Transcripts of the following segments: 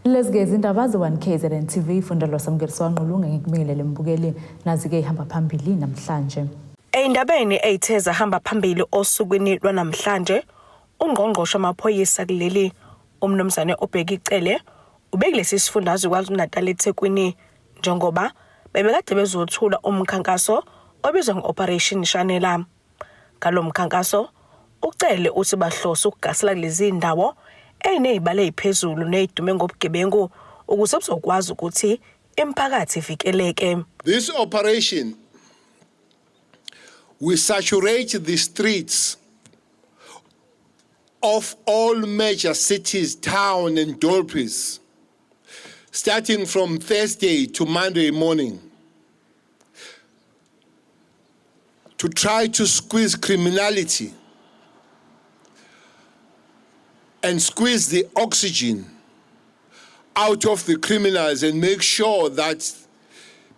Lezi-ke izindaba ze-1 KZN TV funda lwasamukeliso wanqulunga ngikubingelele mbukeli nazi-ke ihamba phambili namhlanje. Ey'ndabeni ey'the zahamba phambili osukwini lwanamhlanje, uNgqongqoshe wamaphoyisa kuleli, uMnumzane uBheki Cele, ubekulesi sifundazwe KwaZulu-Natal eThekwini njengoba bebekade bezothula umkhankaso obizwa nge-Operation Shanela. Ngalo mkhankaso, uCele uthi bahlose ukugasela kulezi ndawo ey'ney'balo ey'phezulu ney'dume ngobugebengu ukuze kuzokwazi ukuthi imiphakathi ivikeleke. This operation we saturate the streets of all major cities, town and dorpes, starting from Thursday to Monday morning, to try to squeeze criminality and squeeze the oxygen out of the criminals and make sure that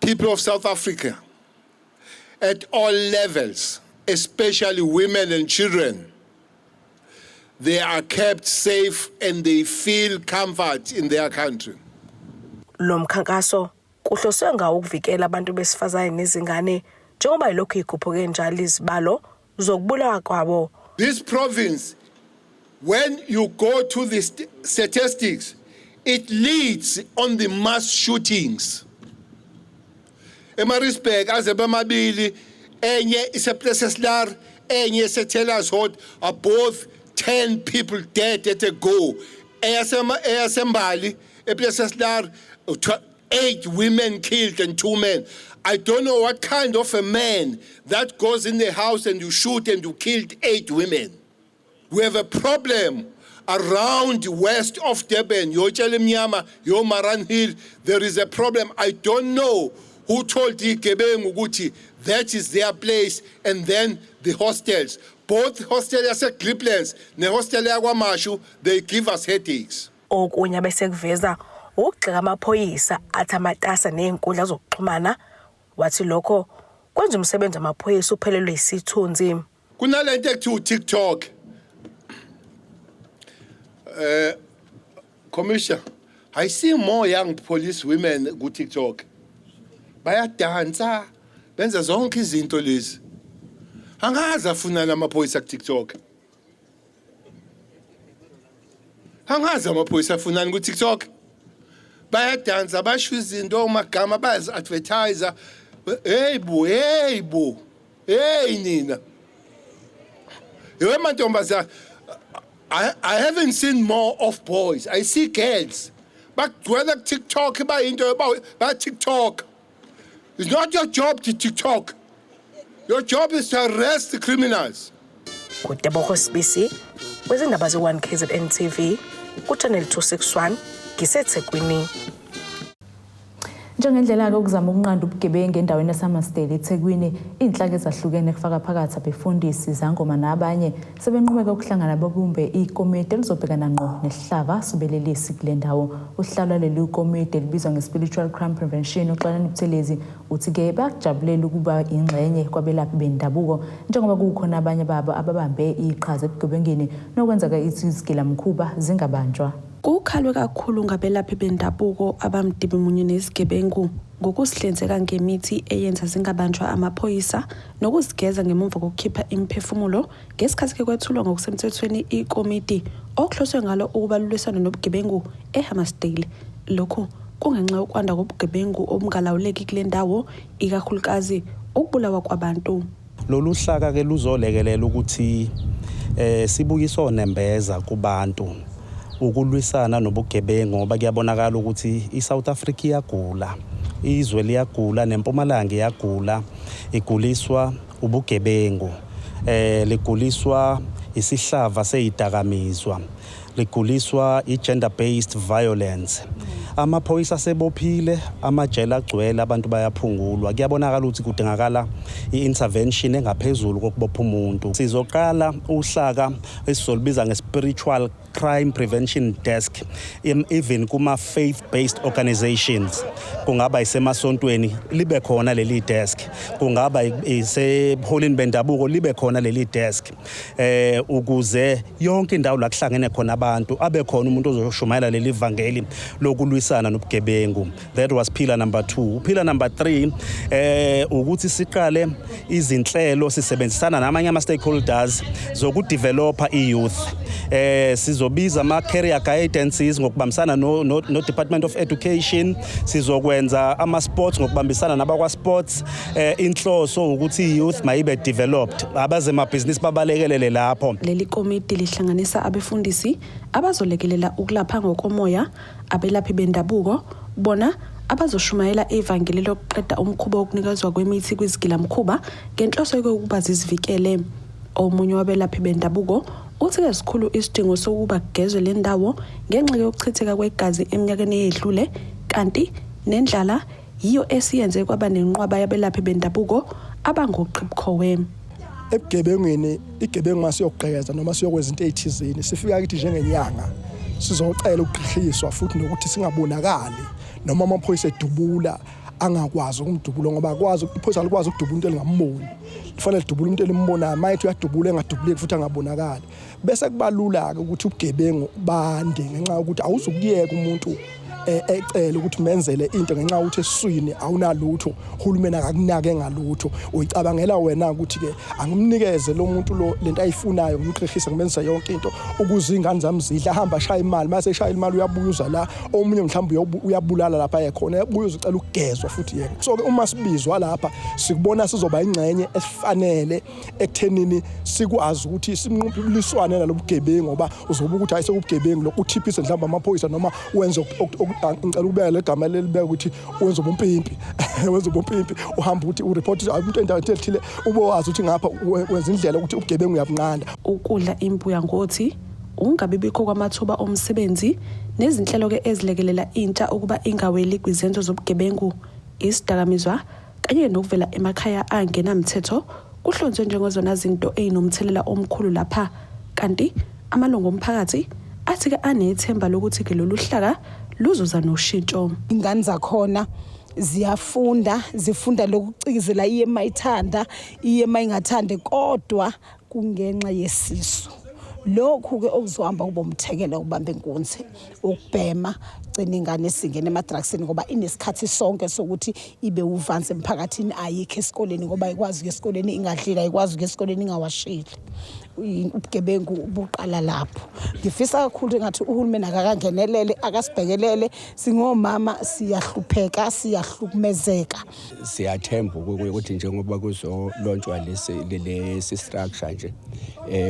people of South Africa at all levels, especially women and children, they are kept safe and they feel comfort in their country. Lo mkhankaso kuhloswe ngawo ukuvikela abantu besifazane nezingane njengoba yilokhu ikhuphuke njalo izibalo zokubulawa kwabo. This province, when you go to the statistics, it leads on the mass shootings. eMaritzburg aze bamabili, enye isePlessislaer, enye iseTaylor's Hot, are both 10 people dead at a go. Eyasembali ePlessislaer, 8 women killed and 2 men. I don't know what kind of a man that goes in the house and you shoot and you killed 8 women. We have a problem around west of Durban, Yotshelimnyama, Yomaran Hill. There is a problem. I don't know who told igebengu ukuthi that is their place, and then the hostels. Both hostel yase-Glebelands nehostel yakwaMashu, they give us headaches. Okunye abesekuveza ukugxeka amaphoyisa athi amatasa nezinkundla zokuxhumana, wathi lokho kwenza umsebenzi wamaphoyisa uphelelwe isithunzi. Kunalento ekuthiwa TikTok. Commissioner, I see more young police women ku TikTok. Bayadansa, benza zonke izinto lezi. Angazi afunana amaphoyisa ku TikTok. Angazi amaphoyisa afunani ku TikTok. Bayadansa, basho izinto amagama, bayazi advertiser. Hey bo, hey bo. Hey nina. Yewe mantombazana, I haven't seen more of boys. I see girls. Bakugcwele ku TikTok, bayinto ba TikTok. It's not your job to TikTok. Your job is to arrest the criminals. Kutebogo Sibisi wezindaba ze-1 KZN TV ku-Channel 261 ngiseThekwini. Njengendlela-ke ukuzama ukunqanda ubugebengu endaweni yaseHammarsdale eThekwini, iy'nhlaka ezahlukene kufaka phakathi abefundisi, izangoma nabanye sebenqumeke ukuhlangana babumbe ikomiti elizobhekana ngqo nesihlava sobelelesi kule ndawo. Usihlalo waleli komiti elibizwa nge-Spiritual Crime Prevention, uXolani Buthelezi, uthi-ke bayakujabulela ukuba ingxenye kwabelaphi bendabuko njengoba kukhona abanye babo ababambe iqhaza ebugebengini nokwenzeka ithi izigilamkhuba zingabanjwa. Kukhalwe kakhulu ngabelaphi bendabuko abamdibi munye nezigebengu ngokusihlinzeka ngemithi eyenza zingabanjwa amaphoyisa nokuzigeza ngemumva kokukhipha imiphefumulo ngesikhathi ke kwethulwa ngokusemthethweni ikomiti okuhloswe ngalo ukuba lulwisane nobugebengu eHammarsdale. Lokhu kungenxa yokwanda kobugebengu obungalawuleki kule ndawo, ikakhulukazi ukubulawa kwabantu. Lolu hlaka ke luzolekelela ukuthi sibuyise onembeza kubantu ukulwisana nobugebengu, ngoba kuyabonakala ukuthi iSouth Africa iyagula, izwe liyagula, neMpumalanga iyagula, iguliswa ubugebengu, liguliswa isihlava seyidakamizwa, liguliswa i-gender based violence. Amaphoyisa asebophile, amajele agcwele, abantu bayaphungulwa. Kuyabonakala ukuthi kudingakala i-intervention engaphezulu kokubopha umuntu. Sizoqala uhlaka esizolibiza nge-spiritual crime prevention desk even kuma faith based organizations, kungaba isemasontweni libe khona leli desk, kungaba isebuholini bendabuko libe khona leli desk, ukuze yonke indawo la kuhlangene khona abantu abe khona umuntu ozoshumayela leli vangeli lokulwisana nobugebengu. That was pillar number 2. Pillar number 3 ukuthi siqale izinhlelo sisebenzisana namanye ama stakeholders zokudevelopa i-youth. Sizobiza ama career guidances ngokubambisana no Department of Education, sizokwenza ama sports ngokubambisana nabakwa sports. Inhloso ukuthi i-youth mayibe developed, abazemabhizinisi babalekelele lapho. Leli komiti lihlanganisa abefundisi abazolekelela ukulapha ngokomoya, abelaphi bendabuko bona abazoshumayela ivangeli lokuqeda umkhuba wokunikezwa kwemithi kwizigilamkhuba ngenhloso yokuba zizivikele. Omunye wabelaphi bendabuko uthi-ke sikhulu isidingo sokuba kugezwe le ndawo ngenxa yokuchitheka kwegazi eminyakeni eyedlule, kanti nendlala yiyo esiyenze kwaba nenqwaba yabelaphi bendabuko abangoqhibukhowe. Ebugebengwini, igebengu masiyogqekeza noma siyokwenza into ey'thizeni, sifika kithi njengenyanga sizocela ukuqhihliswa futhi nokuthi singabonakali, noma amaphoyisa edubula angakwazi ukumdubula, ngoba akwazi, iphoyisa alikwazi ukudubula umuntu elingamboni, lifanele lidubule umuntu elimbonayo. Uma ethi uyadubula engadubuleki futhi angabonakali, bese kubalula-ke ukuthi ubugebengu bande, ngenxa yokuthi awuzukuyeka umuntu ecela ukuthi menzele into ngenxa yokuthi esiswini awunalutho, uhulumeni akakunake ngalutho. Uyicabangela wena ukuthi-ke angimnikeze lo muntu lo lento ayifunayo, ngimqehlise, ngimenzise yonke into ukuze iy'ngane zami zidle, ahambe ashaya imali. Mase eshaya imali uyabuya uza la, omunye mhlawumbe uyabulala lapha ekhona, uyabuya uzocela ukugezwa futhi yena. So-ke uma sibizwa lapha sikubona sizoba ingxenye esifanele ekuthenini sikwazi ukuthi simnqubuliswane nalobugebengu, ngoba uzobuka ukuthi hayi sekubugebengu lokhu, uthiphise mhlawumbe amaphoyisa noma wenze, ngicela ukubeka le gama lelibeka ukuthi wenze ubumpimpi, wenze ubumpimpi, uhamba ukuthi ureport umuntu endaweni ethile, ube wazi ukuthi ngapha wenza indlela ukuthi ubugebengu uyabunqanda. Ukudla imbuya ngothi, ukungabi bikho kwamathuba omsebenzi nezinhlelo-ke ezilekelela intsha ukuba ingaweli kwizenzo zobugebengu, isidakamizwa kanye nokuvela emakhaya angenamthetho kuhlonzwe njengezona zinto ey'nomthelela omkhulu lapha. Kanti amalungu omphakathi athi-ke anethemba lokuthi-ke lolu hlaka luzoza noshintsho. Ingane zakhona ziyafunda, zifunda lokucikizela, iye mayithanda, iye mayingathandi, kodwa kungenxa yesisu. Lokhu-ke okuzohamba kube umthekelo ukubamba inkunzi, ukubhema, gcina ingane isingena ema-drugsini, ngoba inesikhathi sonke sokuthi ibe uvansi emphakathini, ayikho esikoleni ngoba ayikwazi ukuya esikoleni ingadlile, ayikwazi ukuya esikoleni ingawashile. Ubugebengu buqala lapho. Ngifisa kakhulu engathi uhulumeni akakangenelele, akasibhekelele, singomama siyahlupheka, siyahlukumezeka. Siyathemba ukuthi njengoba kuzolontshwa lesi structure nje,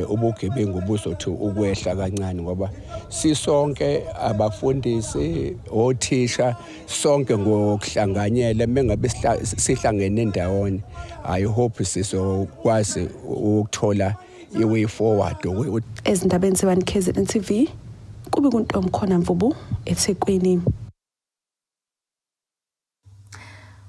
ubugebengu buzothi ukwehla kancane, ngoba sisonke abafundisi, othisha, sonke ngokuhlanganyela, mengabe sihlangene ndawonye, I hope sizokwazi ukuthola i-way forward. Ezindabeni ze-1 KZN TV, kube kuntomkhona Mvubu, eThekwini.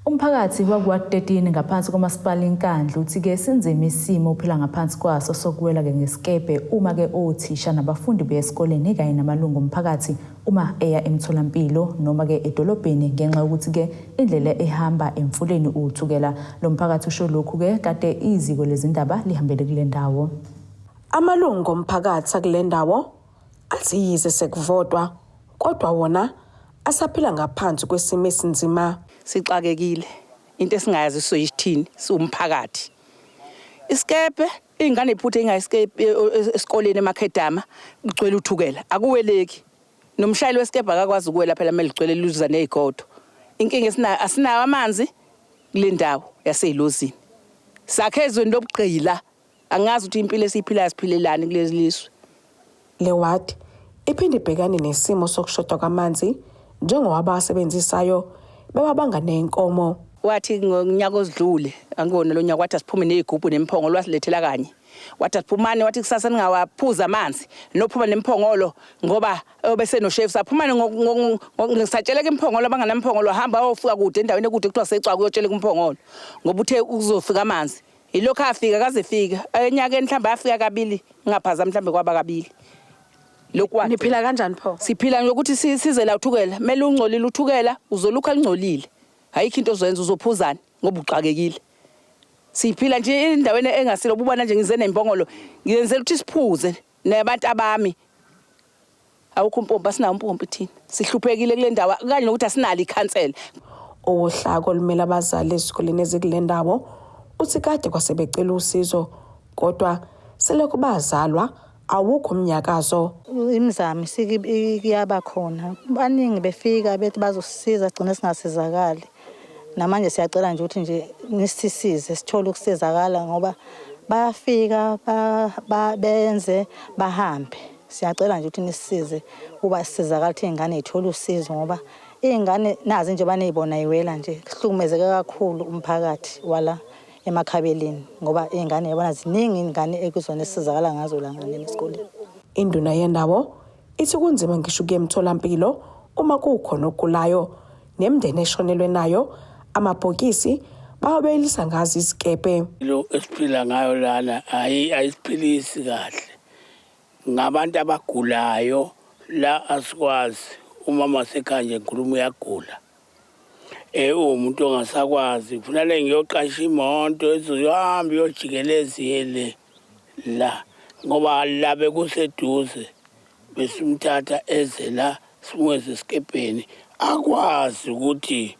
Umphakathi wakuward 13 ngaphansi komasipala iNkandla uthi-ke sinzima isimo uphila ngaphansi kwaso sokuwela-ke ngesikebhe uma-ke othisha nabafundi beya esikoleni kanye namalungu omphakathi uma eya emtholampilo noma-ke edolobheni, ngenxa yokuthi-ke indlela ehamba emfuleni uthukela. Lo mphakathi usho lokhu-ke kade iziko lezindaba lihambele kule ndawo. Amalungu omphakathi akule ndawo athi yize sekuvotwa, kodwa wona asaphila ngaphansi kwesimo esinzima. Sixakekile, into esingayazi sizoyithini siwumphakathi. Isikebhe, iy'ngane y'phuthe ingayi esikoleni emakhedama, kugcwele uthukela, akuweleki. Nomshayeli wesikebhe akakwazi ukuwela phela, kumele ligcwele luza ney'godo. Inkinga esinayo, asinawo amanzi kule ndawo yasey'lozini. Sakhe ezweni lobugqila, angazi ukuthi impilo esiyiphilayo siphilelani kuleli lizwe. Le ward iphinde ibhekane nesimo sokushoda kwamanzi njengoba abawasebenzisayo bewabanga nenkomo. Wathi ngonyaka odlule, angikona lo nyaka, wathi asiphume ney'gubhu nemphongolo, wasilethela kanye. Wathi asiphumane, wathi kusasa ningawaphuza amanzi, nophuma nemphongolo ngoba bese noshefu. Saphuma ngisatsheleka imphongolo, abanganamphongolo hamba ayofika kude endaweni ekude kuthiwa secwa kuyotsheleka umphongolo, ngoba uthe kuzofika amanzi. Yilokhu afika kaze fika enyakeni, mhlawumbe afika kabili, ngingaphazami, mhlawumbe kwaba kabili. Lokhu Niphila kanjani pho? Siphila ngokuthi size la uthukela, kumele ungcolile uthukela, uzolukha lungcolile. Ayikho into ozoyenza uzophuzana ngoba uxakekile. Siphila nje endaweni engasile ububona nje ngize nembongolo, ngiyenzela ukuthi siphuze nabantu abami. Awukho umpompi asinawo umpompi thina. Sihluphekile kule ndawo kanye nokuthi asinalo ikhansela. Owohlaka olumele abazali ezikoleni ezikule ndawo uthi kade kwasebecela usizo kodwa selokhu bazalwa awukho umnyakazo. Imizamo isike kuyaba khona. Baningi befika bethi bazosisiza gcine singasizakali. Namanje siyacela nje ukuthi nje nisisize sithole ukusizakala ngoba bayafika benze bahambe. Siyacela nje ukuthi nisisize uba sisizakala ukuthi iy'ngane y'thole usizo ngoba iy'ngane nazi nje baney'bona yiwela nje kuhlukumezeke kakhulu umphakathi wala emakhabeleni ngoba iy'ngane yabona ziningi iy'ngane ekuzona esisizakala ngazo la nganeni esikoleni. Induna yendawo ithi kunzima ngisho ukuya emtholampilo uma kukhona ogulayo nemindeni eshonelwe nayo amabhokisi bawabelisa ngazo izikebhe. Lo esiphila ngayo lana ayi ayisiphilisi kahle. Ngabantu abagulayo la asikwazi umama sekhaya nje ngikhuluma uyagula. Eh uwumuntu ongasakwazi kufanele ngiyoqasha imoto ezohamba iyojikeleza iye le la ngoba la bekuseduze besimthatha eze la simweze esikebheni akwazi ukuthi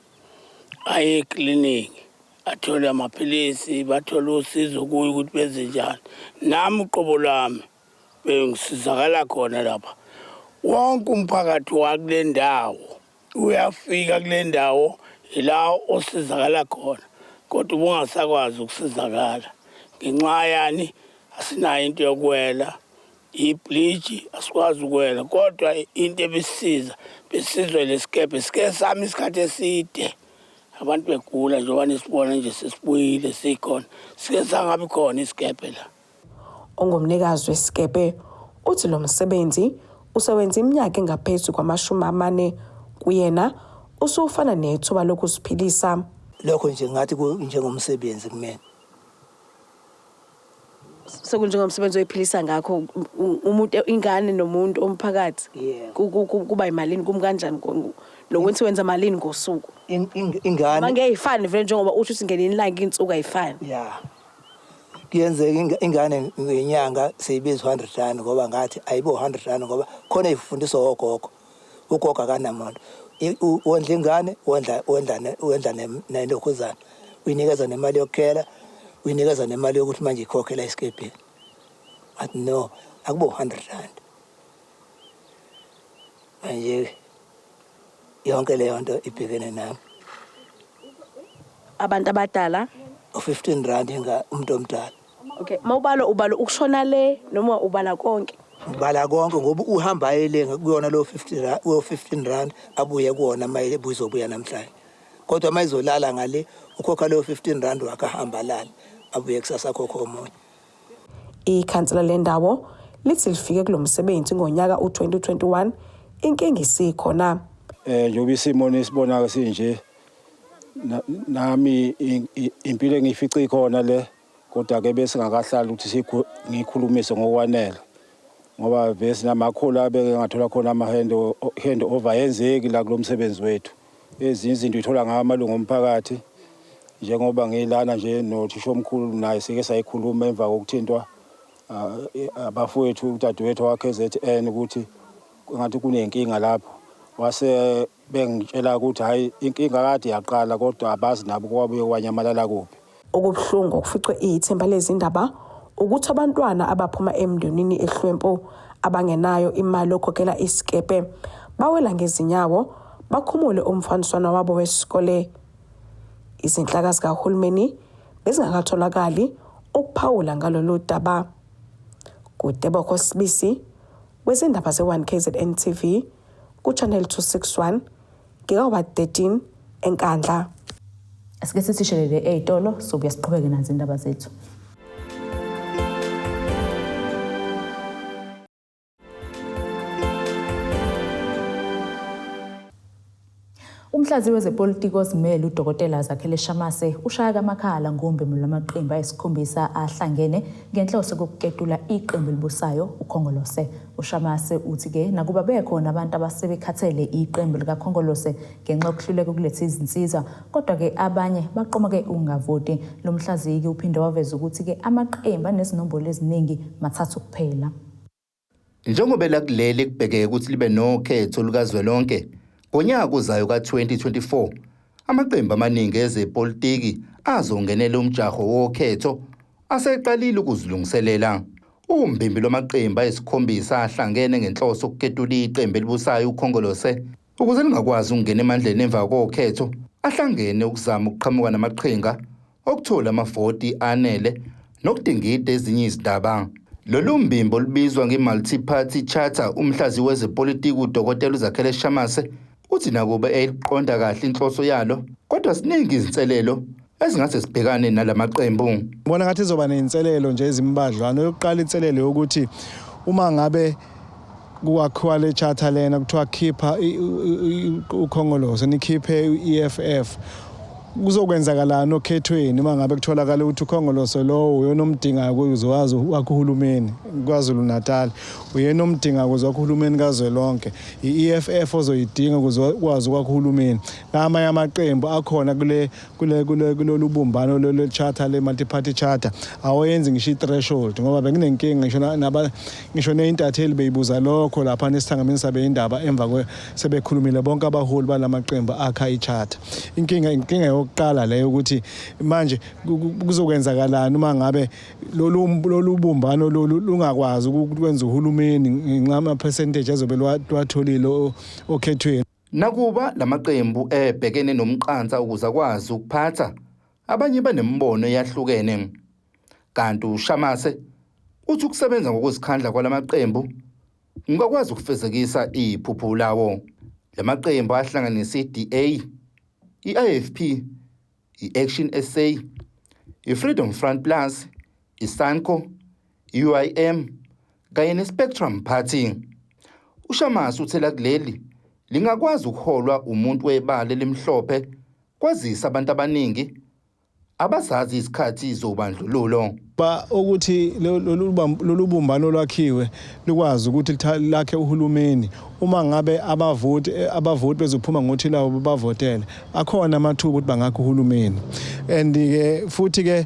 aye eklinikhi athole amaphilisi bathole usizo kuye ukuthi benze njani nami uqobo lwami bengisizakala khona lapha wonke umphakathi wakule ndawo uyafika kule ndawo ila osizakala khona kodwa ubungasakwazi ukusizakala ngenxa yani asinayo into yokuwela ibridge asikwazi ukuwela kodwa into ebisiza besizwe lesikebhe sike sami isikhathi eside abantu begula njengoba nisibona nje sesibuyile sikhona sike sangabi khona isikebhe la. Ongumnikazi wesikebhe uthi lo msebenzi usewenza iminyaka engaphezu kwamashumi amane kuyena usufana nethuba lokuziphilisa. Lokho nje ngathi kunjengomsebenzi kumina. Sekunjengomsebenzi oyiphilisa ngakho umuntu ingane nomuntu omphakathi kuba imalini kum kanjani nokuthi wenza malini ngosuku ingane mangeyifani vele njengoba usho ukuthi ngelinye ilanga insuku ayifani ya kuyenzeka ingane ngenyanga seyibiza 100 rand ngoba ngathi ayibo 100 rand ngoba khona ifundiswa ogogo ugogo akanamuntu wondla ingane wondla wondla wondla nelokhuzana uyinikeza nemali yokukhela uyinikeza nemali yokuthi manje ikhokhela isikebheni athi no akubo 100 rand manje yonke leyo nto ibhekene nami abantu abadala u-15 rand inga umuntu omdala okay mawubalo ubalo ukushona le noma ubala konke ubala konke ngoba uhamba ayele kuyona lo 50 rand lo 15 rand abuye kuwona mayele buzobuya namhlanje kodwa mayizolala ngale ukhokha lo 15 rand wakahamba lala abuye kusasa khokho omunye Ikhansela lendawo lithi lifike kulo msebenzi ngonyaka u-2021 inkinga isikhona. Eh njengoba isimo nesibona sinje nami impilo engiyifice ikhona le kodwa ke bese ngakahlali ukuthi ngikhulumise ngokwanele ngoba vese namakhulu abeke ngathola khona ama hand over yenzeki la kulomsebenzi wethu ezinye izinto ithola ngawo amalungu omphakathi njengoba ngilana nje nothisha omkhulu naye sike sayikhuluma emva kokuthintwa abafowethu udadewethu wa-KZN ukuthi ngathi kunenkinga lapho wase bengitshela ukuthi hhayi inkinga kade yaqala kodwa abazi nabo kwabuye kwanyamalala kuphi. Okubuhlungu okuficwe ithimba lezindaba ukuthi abantwana abaphuma emndenini ehlwempu abangenayo imali yokukhokhela isikebhe bawela ngezinyawo bakhumule umfaniswano wabo wesikole. Izinhlaka zikahulumeni bezingakatholakali ukuphawula ngalolu daba. Kutebogo Sibisi wezindaba ze-1 KZN TV ku-Channel 261 ngikaward 13 eNkandla. Asike sisishelele ey'tolo sobuya siqhubeke nazo indaba zethu. Umhlaziyi wezepolitiki ozimele uDokotela Zakhele Shamase ushaya kamakhala ngombimbi lwamaqembu ayisikhombisa ahlangene ngenhloso yokuketula iqembu elibusayo uKhongolose. UShamase uthi-ke nakuba bekhona abantu abasebekhathele iqembu likaKhongolose ngenxa yokuhluleka ukuletha izinsiza, kodwa-ke abanye baqoma-ke ukungavoti. Lo mhlaziyi-ke uphinde waveza ukuthi-ke amaqembu anezinombolo eziningi mathathu kuphela. Njengoba elakuleli kubhekeke ukuthi libe nokhetho lukazwelonke ngonyaka ozayo ka-2024, amaqembu amaningi ezepolitiki azongenela umjaho wokhetho aseqalile ukuzilungiselela. Umbimbi lwamaqembu ayisikhombisa ahlangene ngenhloso yokuketula iqembu elibusayo uKhongolose ukuze lingakwazi ukungena emandleni emva kokhetho, ahlangene ukuzama ukuqhamuka namaqhinga okuthola amavoti anele nokudingida ezinye izindaba. Lolu mbimbo olubizwa nge-Multi-Party Charter, umhlaziyi wezepolitiki uDokotela uZakhele Shamase uthi nakuba eyiqonda kahle inhloso yalo, kodwa ziningi izinselelo ezingase zibhekane nalamaqembu. Ngibona ngathi izoba ney'nselelo nje ezimbadlwana. Yokuqala inselelo yokuthi uma ngabe kwakhiwa le charter lena kuthiwa khipha uKhongolose, nikhiphe i-EFF, kuzokwenzakalani okhethweni uma ngabe kutholakala ukuthi uKhongolose lowo uyena omdingayo ukuze wazi wakhe uhulumeni KwaZulu Natal, uyena omdingayo ukuze wakhe uhulumeni kazwelonke, i-EFF ozoyidinga ukuze ukwazi ukwakha uhulumeni. Namanye amaqembu akhona kule kule kule kulolu bumbano lolu charter, le multi party charter, awayenzi ngisho i-threshold, ngoba bekunenkinga ngisho naba ngisho neyintatheli beyibuza lokho lapha nesithangamini sabe indaba emva kwe sebekhulumile bonke abaholi balamaqembu akha i-charter. Inkinga yokuqala leyo, ukuthi manje kuzokwenzakalani uma ngabe lolu bumbano lolu lungakwazi ukwenza uhulumeni ngenxa ama-percentage azobe lwatholile okhethweni. Nakuba lamaqembu ebhekene nomqansa ukuze akwazi ukuphatha, abanye banemibono eyahlukene. Kanti uShamase uthi ukusebenza ngokuzikhandla kwalamaqembu kungakwazi ukufezekisa iphupho lawo. Lamaqembu ahlanganisa i-DA, i-IFP, i-Action SA, i-Freedom Front Plus, i-SANCO, i-UIM kanye ne-Spectrum Party. UShamase uthela kuleli lingakwazi ukuholwa umuntu webala elimhlophe, kwazisa abantu abaningi abazazi izikhathi zobandlululo. Ba ukuthi lolu bumbano lwakhiwe likwazi ukuthi lakhe uhulumeni, uma ngabe abavoti bezophuma ngothi lawo bavotele, akhona amathuba ukuthi bangakha uhulumeni. And ke futhi ke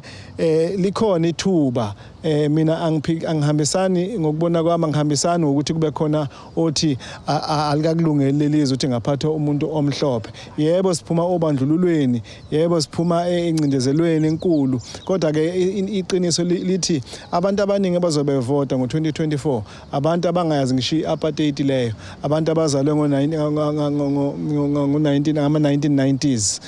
likhona ithuba. Mina angihambisani, ngokubona kwami angihambisani ukuthi kube khona othi alikakulungeli lelizwe ukuthi ngaphathwa umuntu omhlophe. Yebo, siphuma obandlululweni, yebo, siphuma encindezelweni enkulu, kodwa ke iqiniso lithi abantu abaningi abazobe bevota ngo-2024 abantu abangayazi ngisho i-apartheid leyo, abantu abazalwe ngo-19 ngama-1990s,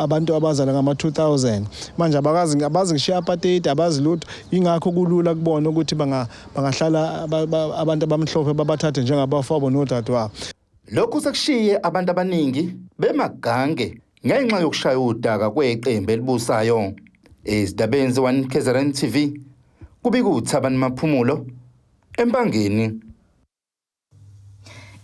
abantu abazalwe ngama-2000 manje abakazi, abazi ngisho i-apartheid, abazi lutho. Ingakho kulula kubona ukuthi bangahlala abantu abamhlophe babathathe njengabafowabo nodadewabo. Lokhu sekushiye abantu abaningi bemagange ngenxa yokushaya udaka kweqembu elibusayo. Ezindabeni ze-1 KZN TV, kubika uThabani Maphumulo eMpangeni.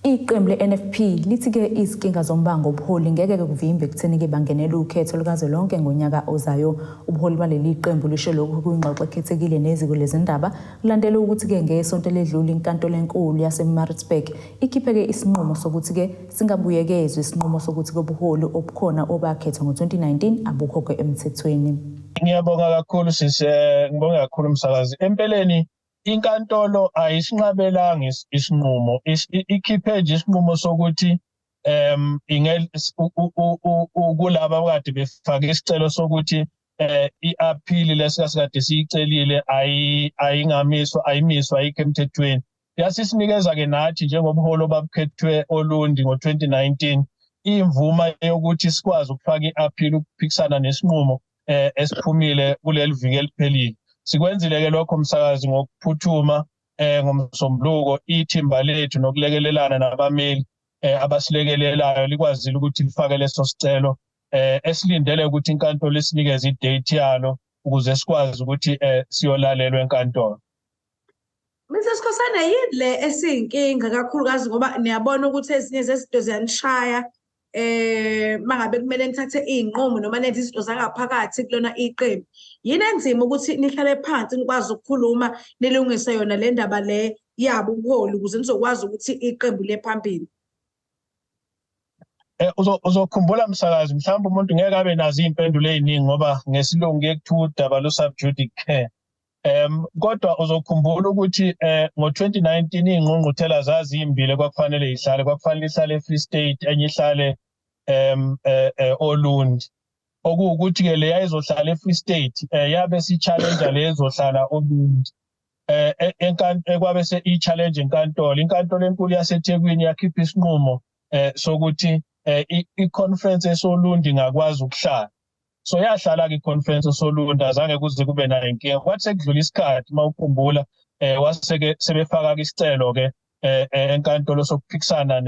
Iqembu le-NFP lithi-ke izinkinga zombango obuholi ngeke-ke kuvimbe ekutheni-ke bangenele ukhetho lukazwelonke ngonyaka ozayo. Ubuholi baleli qembu lisho lokhu kwingxoxo ekhethekile neziko lezindaba kulandela ukuthi-ke ngesonto eledlule inkantolo enkulu yaseMaritzburg ikhiphe-ke isinqumo sokuthi-ke singabuyekezwa isinqumo sokuthi-ke ubuholi obukhona obakhethwa ngo-2019 abukho-ke emthethweni. Ngiyabonga kakhulu sisi, ngibonge kakhulu umsakazi. Empeleni inkantolo ayisinqabelanga isinqumo, ikhiphe nje isinqumo sokuthi inge kulaba abakade befake isicelo sokuthi i-appeal lesikade siyicelile ayingamiswa, ayimiswa, ayikho emthethweni. Yasisinikeza ke nathi njengobuholi obabukhethwe Olundi ngo-2019 imvuma yokuthi sikwazi ukufaka i-appeal ukuphikisana nesinqumo esiphumile kuleli viki eliphelile. Sikwenzile ke lokho, umsakazi, ngokuphuthuma ngoMsombuluko ithimba lethu nokulekelelana nabameli abasilekelelayo likwazile ukuthi lifake leso sicelo esilindele ukuthi inkantolo isinikeze i-date yalo ukuze sikwazi ukuthi siyolalelwa enkantolo. Mr Sikhosana, yini le esiyinkinga kakhulukazi, ngoba niyabona ukuthi ezinye zezinto ziyanishaya? Mangabe kumele nithathe iy'nqumo noma nenze izinto zangaphakathi kulona iqembu, yini enzima ukuthi nihlale phansi nikwazi ukukhuluma nilungise yona le ndaba le yabo ubuholi ukuze nizokwazi ukuthi iqembu liye phambili? Uzokhumbula msakazi, mhlawumbe umuntu ngeke abe nazo iy'mpendulo ey'ningi ngoba ngesilungu kuye kuthiwa udaba lu-sub judice. Kodwa uzokhumbula ukuthi ngo-2019 iy'ngqungquthela zazimbili kwakufanele yihlale, kwakufanele ihlale e-Free State, enye ihlale Olundi. Okuwukuthi-ke le yayizohlala e-Free State yabe si-challenge le ezohlala Olundi. Ekwabe se i-challenge enkantolo, inkantolo enkulu yaseThekwini yakhipha isinqumo sokuthi i-conference esolundi ingakwazi ukuhlala. So yahlala-ke i-conference esolundi, azange kuze kube nayo inkinga. Kwathi sekudlula isikhathi, uma ukhumbula, wase-ke sebefaka-ke isicelo-ke enkantolo sokuphikisana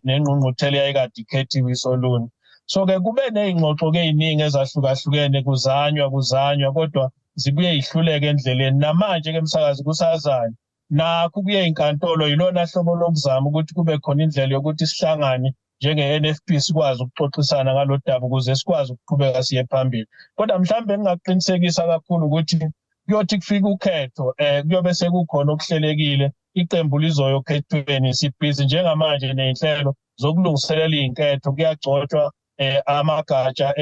nengqungquthela eyayikade ikhethiwe isolundi. So-ke kube ney'ngxoxo-ke ey'ningi ezahlukahlukene, kuzanywa kodwa zibuye yihluleke endleleni. Namanje-ke msakazi kusazanywa nakho kuye inkantolo, yilona hlobo lokuzama ukuthi kube khona indlela yokuthi sihlangane njenge-NFP sikwazi ukuxoxisana ngalo daba ukuze sikwazi ukuqhubeka siye phambili. Kodwa mhlawumbe ngingakuqinisekisa kakhulu ukuthi kuyothi kufika ukhetho kuyobe sekukhona okuhlelekile, iqembu lizoya okhethweni. Sibhizi njengamanje ney'nhlelo zokulungiselela iy'nketho, kuyagcotshwa amagatsha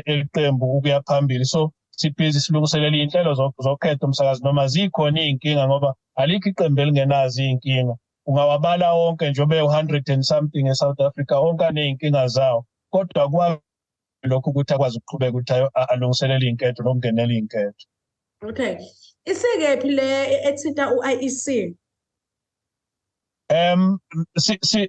eqembu ukuya phambili. So sibhizi silungiselela iy'nhlelo zokhetho msakazi, noma zikhona iy'nkinga ngoba alikho iqembu elingenazo iy'nkinga. Ungawabala wonke nje obe 100 and something eSouth Africa, wonke aney'nkinga zawo, kodwa kwa lokhu ukuthi akwazi ukuqhubeka ukuthi alungiselele iy'nketho nokungenela iy'nketho. Okay, isikephi le ethinta u-IEC?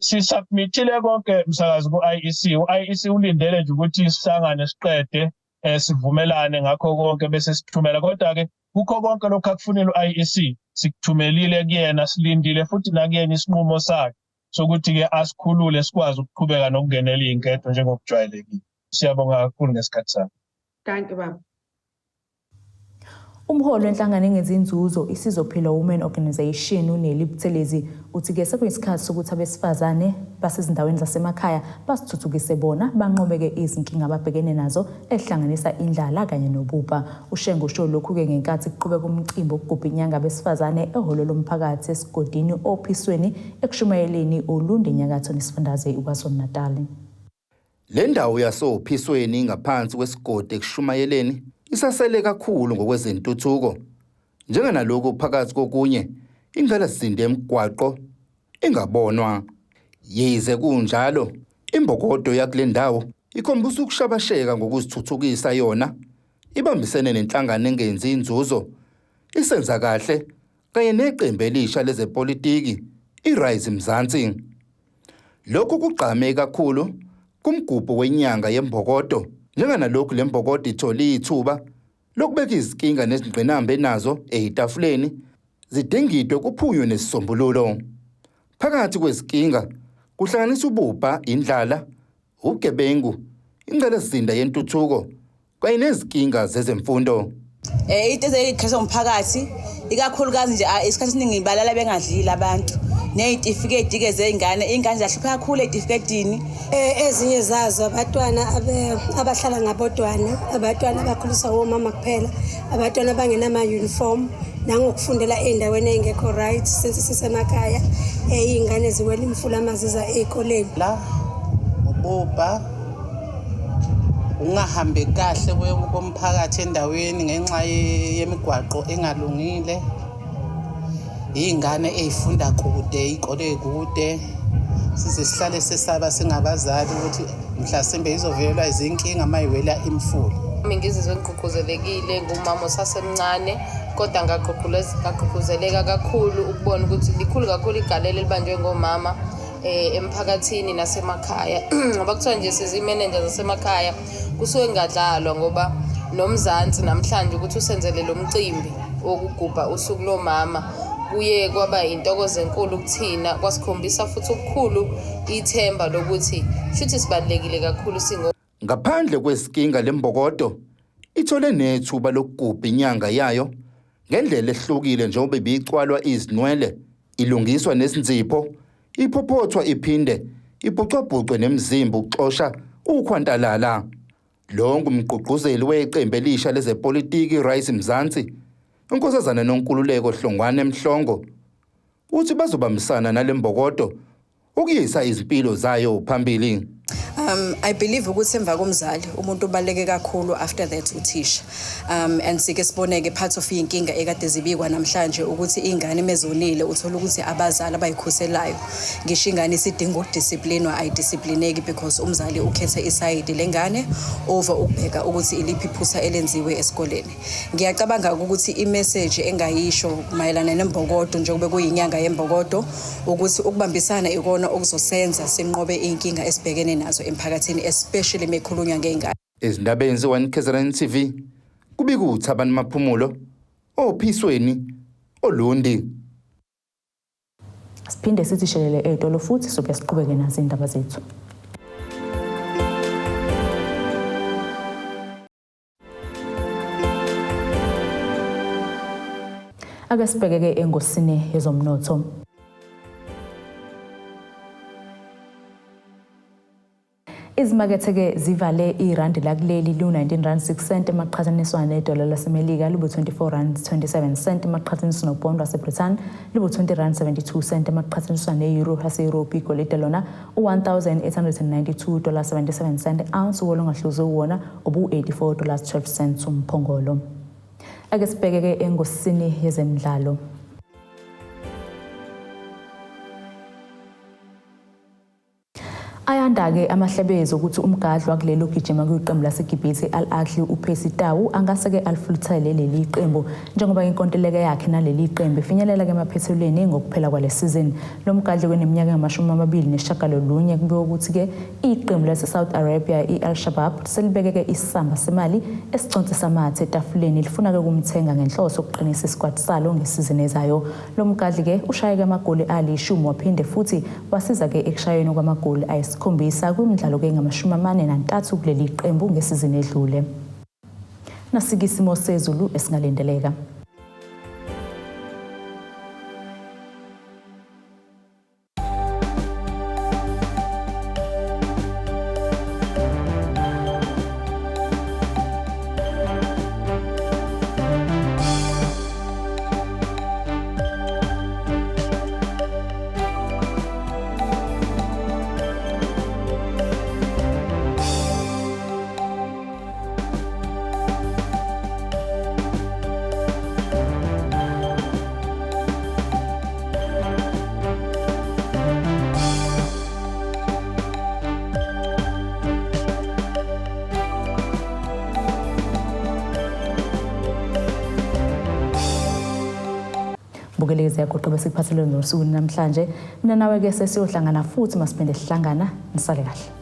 Si-submit-ile konke msakazi ku-IEC. U-IEC ulindele nje ukuthi sihlangane siqede sivumelane ngakho konke bese sithumela. Kodwa-ke kukho konke lokhu akufunile u-IEC sikuthumelile kuyena, silindile futhi nakuyena isinqumo sakhe sokuthi-ke asikhulule sikwazi ukuqhubeka nokungenela iy'nketho njengokujwayelekile. Siyabonga kakhulu ngesikhathi sakho. Thank you baba. Umholi wenhlangano engenzi inzuzo iSizophila Women Organisation uNelly Buthelezi uthi-ke sekuyisikhathi sokuthi abesifazane basezindaweni zasemakhaya basithuthukise bona banqobeke izinkinga ababhekene nazo ehlanganisa indlala kanye nobubha. UShenge usho lokhu-ke ngenkathi kuqhubeka umcimbi wokugubha inyanga abesifazane ehholo lomphakathi esigodini ophisweni ekushumayeleni Ulundi enyakatho nesifundazwe iKwaZulu-Natal. Le ndawo yasophisweni ngaphansi kwesigodi ekushumayeleni isasele kakhulu ngokwezentuthuko. Njenganalokhu phakathi kokunye ingqalasizinda yemigwaqo ingabonwa. Yize kunjalo, imbokodo yakule ndawo ikhombisa ukushabasheka ngokuzithuthukisa yona, ibambisene nenhlangano engenzi inzuzo, isenza kahle kanye neqembu elisha lezepolitiki iRise Mzansi. Lokhu kugqame kakhulu kumgubho wenyanga yembokodo, njenganalokhu le mbokodo ithole ithuba lokubeka izinkinga nezingqinamba enazo eyitafuleni zidingidwe kuphunywe nesisombululo. Phakathi kwezinkinga kuhlanganisa ububha, indlala, ubugebengu, ingqalasizinda yentuthuko kanye nezinkinga zezemfundo. Into ezikhethwa umphakathi ikakhulukazi nje isikhathi esiningi balala bengadlile abantu, ney'tifiketi-ke zey'ngane, iy'ngane ziyahlupha kakhulu ey'tifiketini. Ezinye zazo abatwana abahlala ngabodwana, abatwana abakhuliswa omama kuphela, abatwana abangenama-uniform, nangokufundela ey'ndaweni ey'ngekho right since sisemakhaya, iy'ngane ziwela imfula uma ziza ey'koleni. La ububha, ungahambi kahle komphakathi endaweni ngenxa yemigwaqo engalungile, iy'ngane ey'funda kude, iy'kole ey'kude, size sihlale sesaba singabazali ukuthi mhlasimbe izovelelwa izinkinga uma iwela imfula. Ngizizwe ngigqugquzelekile ngumama osasemncane, kodwa ngagqugquzeleka kakhulu ukubona ukuthi likhulu kakhulu igalelo elibanjwe ngomama emphakathini nasemakhaya, ngoba kuthiwa nje sizimenenja zasemakhaya kusuke kungadlalwa, ngoba noMzansi namhlanje ukuthi usenzele lo mcimbi wokugubha usuku lomama kuye kwaba intokozo enkulu kuthina, kwasikhombisa futhi ukukhulu ithemba lokuthi shuthi sibalulekile kakhulu singo. Ngaphandle kwezinkinga lembokodo ithole nethuba lokugubha inyanga yayo ngendlela ehlukile, njengoba ibicwalwa izinwele, ilungiswa nezinzipho, iphophothwa iphinde ibhucwabhucwe nemizimba ukuxosha ukhwantalala. Lo ngumgqugquzeli weqembu elisha lezepolitiki iRise Mzansi, uNkosazana Nonkululeko Hlongwane Mhlongo, uthi bazobambisana nale mbokodo ukuyisa izimpilo zayo phambili. I believe ukuthi emva komzali umuntu ubaluleke kakhulu, after that uthisha. And sike siboneke part of iy'nkinga ekade zibikwa namhlanje ukuthi iy'ngane mezonile, uthola ukuthi abazali abayikhuselayo. Ngisho ingane isidinga ukudisciplinwa, ayidisciplineki because umzali ukhethe isayidi lengane over ukubheka ukuthi iliphi iphutha elenziwe esikoleni. Ngiyacabanga ukuthi imessage engayisho mayelana nembokodo, njengoba kuyinyanga yembokodo, ukuthi ukubambisana ikona okuzosenza sinqobe iy'nkinga esibhekene nazo emphakathini, especially mekhulunywa ngey'ngane. Ezindabeni ze-1 KZN TV, kubika uThabani Maphumulo, ophisweni Olundi. Siphinde sithi shelele ey'tolo futhi sobe siqhubeke nazo iy'ndaba zethu. Ake sibheke-ke engosini yezomnotho. Izimakethe-ke zivale irandi lakuleli liwu-19 rand 6 cent emaqhathaniswa nedola laseMelika libu-24 rand 27 cent emaqhathaniswa nobhondi waseBrithani libu-20 rand 72 cent emaqhathaniswa ne-euro yase-Europe. Igolide lona u-1892 dollar 77 cent ounce, wolongahluzi wona ubu-84 dollars 12 cents umphongolo. Ake sibheke-ke engosini yezemidlalo. Ayanda-ke amahlebezi okuthi umgadli wakuleli ogijima kwiqembu laseGibhithe i-Al Ahly uPercy Tau angase-ke alifluthele leli qembu njengoba inkontileka yakhe naleli qembu ifinyelela-ke emaphethelweni ngokuphela kwale sizini. Lo mgadli weneminyaka engu-29 kubikwa ukuthi-ke iqembu lase-Saudi Arabia i-Al Shabab selibeke-ke isamba semali esiconsa amathe etafuleni lifuna-ke ukumthenga ngenhloso yokuqinisa isikwati salo ngesizini ezayo. Lo mgadli-ke ushayeke amagoli alishumi waphinde futhi wasiza-ke ekushayweni kwamagoli ayisikhombisa kwimidlalo-ke engu-43 kuleli qembu ngesizini edlule. Nasike isimo sezulu esingalindeleka. Bukelezi ziyagoqa bese kuphathelwe ngosuku namhlanje. Mina nawe ke sesiyohlangana futhi masiphinde sihlangana, nisale kahle.